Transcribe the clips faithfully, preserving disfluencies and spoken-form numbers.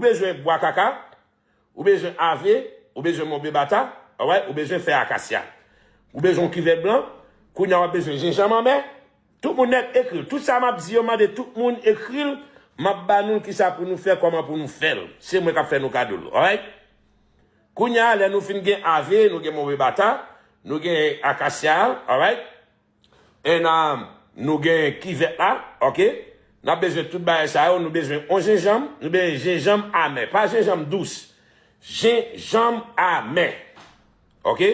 bezwen bwa kaka, ou bezwen ave, ou bezwen monbe bata, alright, ou bezwen fèy akasya. Ou bezwen yon kivèt blan, kounye a w ap bezwen jenjanm anmè. Tout moun nèt ekri l. Tout sa m ap di yo, mande tout moun ekri l. M ap ba nou kisa pou nou fè, kòman pou nou fè l. Se mwen k ap fè nou kado l, alright? Kounye a, lè nou fin gen ave, nou gen monbe bata, nou gen akasya, alright? And, um, nou gen kivèt la, ok? N ap bezwen tout bagay sa yo, nou bezwen yon jenjanm, nou bezwen jenjanm amè, pa jenjanm dous. Jenjanm amè. Ok?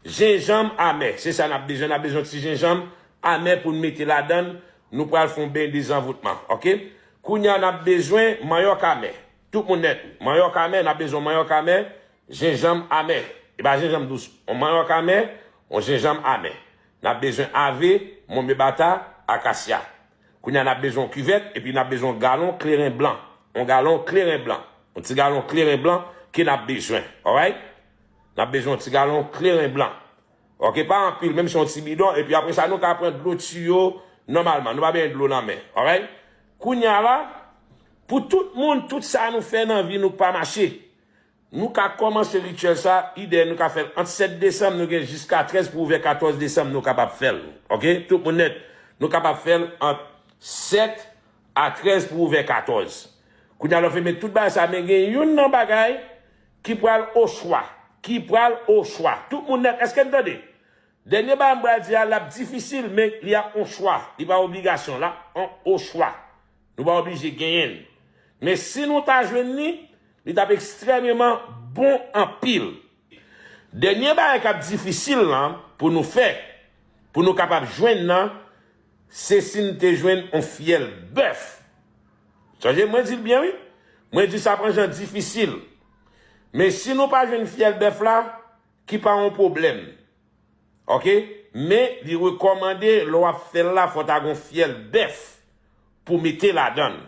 Jenjanm amè. Se sa n ap bezwen. N ap bezwen ti jenjanm amè pou n mete ladan l. Nou pral fè yon beny dezanvoutman. Ok? Kounye a, n ap bezwen manyòk amè. Tout moun nèt. Manyòk amè, n ap bezwen manyòk amè, jenjanm amè. E pa jenjanm dous. Yon manyòk amè, yon jenjanm amè. N ap bezwen ave, monbe bata, akasya. Kounye a, n ap bezwen yon kivèt, epi n ap bezwen yon galon kleren blan. Yon galon kleren blan. Yon ti galon kleren blan ke n ap bezwen. Alright? N ap bezwen yon ti galon kleren blan. Ok, pa anpil, menm si yon ti bidon. Epi apre sa, nou ka pran dlo tiyo nòmalman. Nou pa bezwen dlo nan men. Alright? Kounye a la, pou tout moun, tout sa nou fè nan vi nou k pa mache. Nou ka kòmanse rityèl sa, ide nou ka fè l ant sèt desanm, nou gen jiska trèz pou ouvè katòz desanm, nou kapab fè l. Ok? Tout moun nèt, nou kapab fè l ant sèt a trèz pou ouvè katòz. Kounye a, lè w fin met tout bagay sa, men gen youn nan bagay ki pral o chwa. Ki pral o chwa. Tout moun nèt, èske n tande? Dènye bagay m pral di a, l ap difisil, men li ap yon chwa. Li pa obligasyon, l ap yon o chwa. Nou pa oblije genyen l. Men si nou ta jwenn li, li t ap ekstrèmeman bon anpil. Dènye bagay k ap difisil lan pou nou fè, pou nou kapab jwenn nan, se si n te jwenn yon fyèl bèf. Sonje, mwen di l byen, wi. Mwen di sa pran jan difisil. Men si nou pa jwenn fyèl bèf la, ki pa yon pwoblèm. Ok? Men li rekòmande, lè w ap fè l la, fò w ta gon fyèl bèf pou mete ladan l.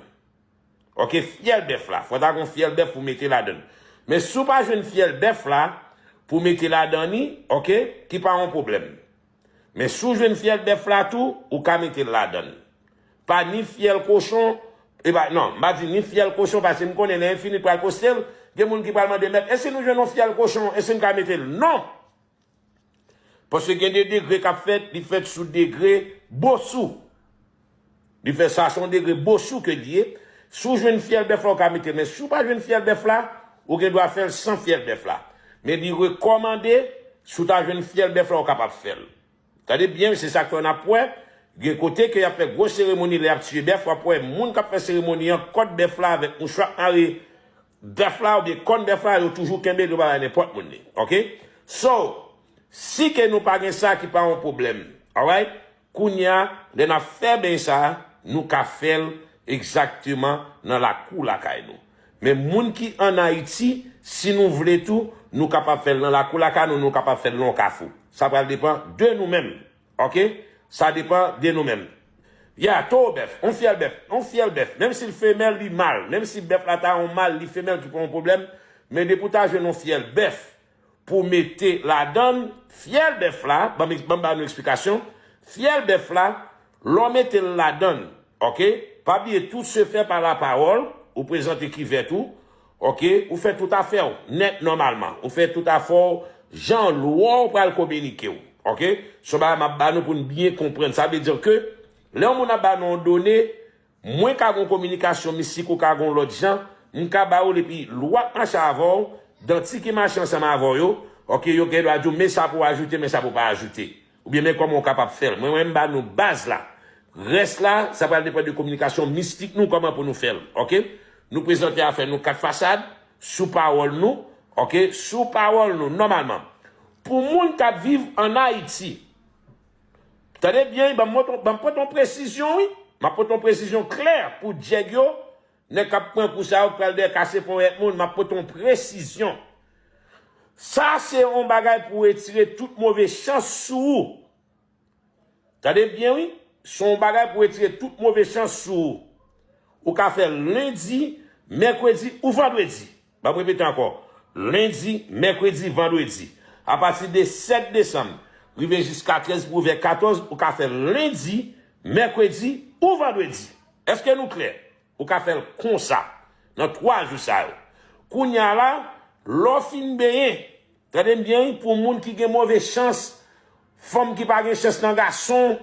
Ok? Fyèl bèf la. Fò w ta gon fyèl bèf pou mete ladan l. Men si w pa jwenn fyèl bèf la, pou mete ladan li, ok? Ki pa yon pwoblèm. Men si w jwenn fyèl bèf la tou, ou ka mete l ladan l. Pa ni fyèl kochon, e pa, non, m pa di ni fyèl kochon, paske m konnen lè Infinite pral poste l, gen moun ki pral mande, mèt, e si nou jwenn yon fyèl kochon, e si n ka mete l? Non! Paske gen de degre k ap fèt, li fèt sou degre bosou. Li fè sa, se yon degre bosou ke li ye. Si w jwenn fyèl bèf la, ou ka mete l. Men si w pa jwenn fyèl bèf la, ou gen dwa fè l san fyèl bèf la. Men li rekòmande, si w ta jwenn fyèl bèf la, ou kapab fè l. Tande byen, se sa k fè n ap wè. Gen kote ke y ap fè gwo seremoni, lè y ap tiye bèf, w ap wè moun k ap fè seremoni an, kòd bèf la avèk mouchwa k mare bèf la oubyen kòn bèf la, yo toujou kenbe l, yo pa bay nenpòt moun li. Ok? So, si ke nou pa gen sa, ki pa yon pwoblèm. Alright? Kounye a, lè n ap fè beny sa a, nou ka fè l egzakteman nan lakou lakay nou. Men moun ki ann Ayiti, si nou vle tou, nou kapab fè l nan lakou lakay nou, nou kapab fè l nan yon kafou. Sa pral depann de nou menm. Ok? Sa depann de nou menm. Ya, towo bèf, yon fyèl bèf, yon fyèl bèf. Menm si l femèl, li mal. Menm si bèf la ta yon mal, li femèl, ki pa yon pwoblèm. Men depi w ta jwenn yon fyèl bèf, pou mete ladan l, fyèl bèf la, ban m, ban m ba nou eksplikasyon, fyèl bèf la, lè w mete l ladan l, ok, pa bliye tout se fait par la parole, ou prezante kivèt ou, ok, ou fè tout afè w nèt nòmalman, ou fè tout afè w jan lwa w pral kominike w, ok, se yon bagay m ap ba nou pou n byen konprann, sa vle di ke lè yon moun ap ba nou yon done, mwen ka gon kominikasyon mistik, ou ka gon lòt jan, m ka ba ou l, epi lwa k mache avè w, danti ki mache ansanm avè w yo, ok, yo gen dwa di w, men sa pou w ajoute, men sa pou w pa ajoute. Oubyen men kòman w kapab fè l. Mwen, mwen, m ba nou baz la. Rès la, sa pral depann de kominikasyon mistik nou, kòman pou nou fè l, ok? Nou prezante afè nou kat fasad, sou pawòl nou, ok? Sou pawòl nou, nòmalman. Pou moun k ap viv ann Ayiti, tande byen, ban m, ban m pote yon presizyon, wi. M ap pote yon presizyon klè pou djèg yo, nèg k ap pran kou sa yo, k pral dèyè kase ponyèt moun, m ap pote yon presizyon. Sa se yon bagay pou retire tout move chans sou ou. Tande byen, wi. Se yon bagay pou retire tout move chans sou ou. Ou ka fè l lendi, mèkredi ou vandredi. Ban m repete ankò. Lendi, mèkredi, vandredi. Apati de sèt desanm, rive jiska trèz pou ouvè katòz, ou ka fè l lendi, mèkredi ou vandredi. Èske nou klè? Ou ka fè l konsa, nan twa jou sa yo. Kounye a la, lè w fin benyen, tande m byen wi, pou moun ki gen move chans, fanm ki pa gen chans nan gason,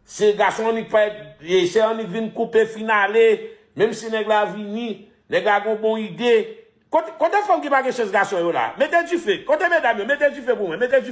se gason annik pa, se annik vin koupe finale, menm si nèg la vini, nèg la gon bon ide. Kote, kote fanm ki pa gen chans gason yo la? Mete dife. Kote medam yo? Mete dife pou mwen. Mete dife.